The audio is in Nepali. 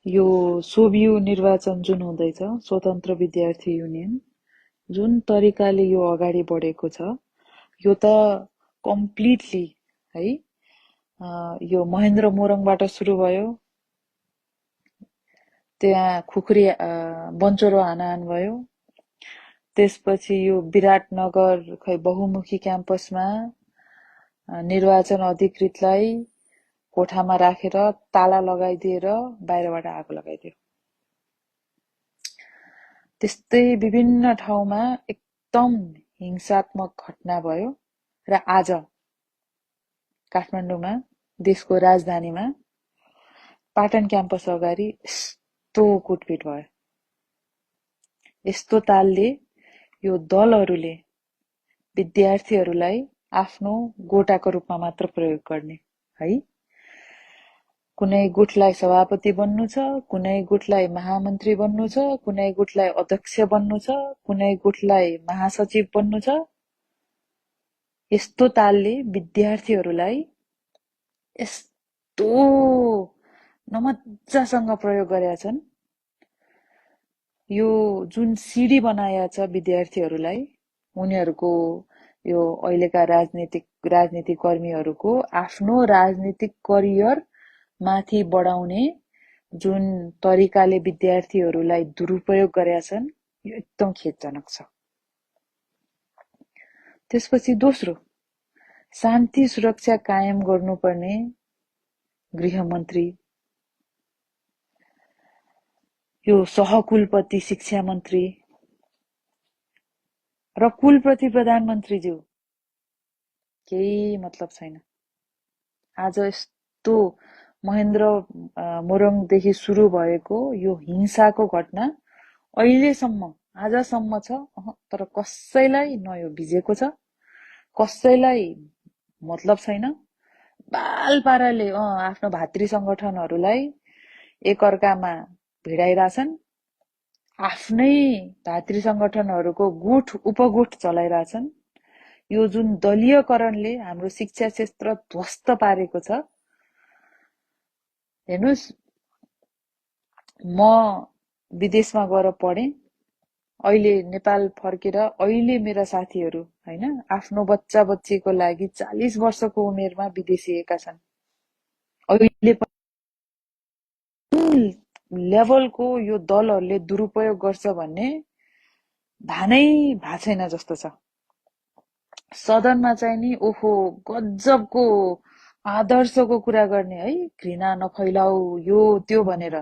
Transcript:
यो सोभियु निर्वाचन जुन हुँदैछ, स्वतन्त्र विद्यार्थी युनियन, जुन तरिकाले यो अगाडि बढेको छ, यो त कम्प्लिटली है यो महेन्द्र मोरङबाट सुरु भयो। त्यहाँ खुखरी बन्चरो हानाहान भयो। त्यसपछि यो विराटनगर खै बहुमुखी क्याम्पसमा निर्वाचन अधिकृतलाई कोठामा राखेर ताला लगाइदिएर बाहिरबाट आगो लगाइदियो। त्यस्तै विभिन्न ठाउँमा एकदम हिंसात्मक घटना भयो र आज काठमाडौँमा, देशको राजधानीमा पाटन क्याम्पस अगाडि यस्तो कुटपिट भयो। यस्तो तालले यो दलहरूले विद्यार्थीहरूलाई आफ्नो गोटाको रूपमा मात्र प्रयोग गर्ने है। कुनै गुटलाई सभापति बन्नु छ, कुनै गुटलाई महामन्त्री बन्नु छ, कुनै गुटलाई अध्यक्ष बन्नु छ, कुनै गुटलाई महासचिव बन्नु छ। यस्तो तालले विद्यार्थीहरूलाई यस्तो नमज्जासँग प्रयोग गरेका छन्। यो जुन सिडी बनाया छ विद्यार्थीहरूलाई, उनीहरूको यो अहिलेका राजनीतिक कर्मीहरूको आफ्नो राजनीतिक करियर माथि बढाउने जुन तरिकाले विद्यार्थीहरूलाई दुरुपयोग गरेका छन्, यो एकदम खेदजनक छ। त्यसपछि दोस्रो, शान्ति सुरक्षा कायम गर्नुपर्ने गृहमन्त्री, यो सहकुलपति शिक्षा मन्त्री र कुलपति प्रधानमन्त्रीज्यू केही मतलब छैन। आज यस्तो महेन्द्र मोरङदेखि सुरु भएको यो हिंसाको घटना अहिलेसम्म आजसम्म छ, तर कसैलाई न यो भिजेको छ, कसैलाई मतलब छैन। बाल पाराले आफ्नो भातृ संगठनहरूलाई एकअर्कामा भिडाइरहेछन्, आफ्नै भातृ संगठनहरूको गुट उपगुट चलाइरहेछन्। यो जुन दलीयकरणले हाम्रो शिक्षा क्षेत्र ध्वस्त पारेको छ। हेर्नुस्, म विदेशमा गएर पढेँ, अहिले नेपाल फर्केर अहिले मेरा साथीहरू हैन आफ्नो बच्चा बच्चीको लागि 40 वर्षको उमेरमा विदेशिएका छन्। अहिले पनि लेभलको यो दलहरूले दुरुपयोग गर्छ भन्ने भानै भएको छैन जस्तो छ। सदनमा चाहिँ नि ओहो गजबको आदर्शको कुरा गर्ने है, घृणा नफैलाऊ यो त्यो भनेर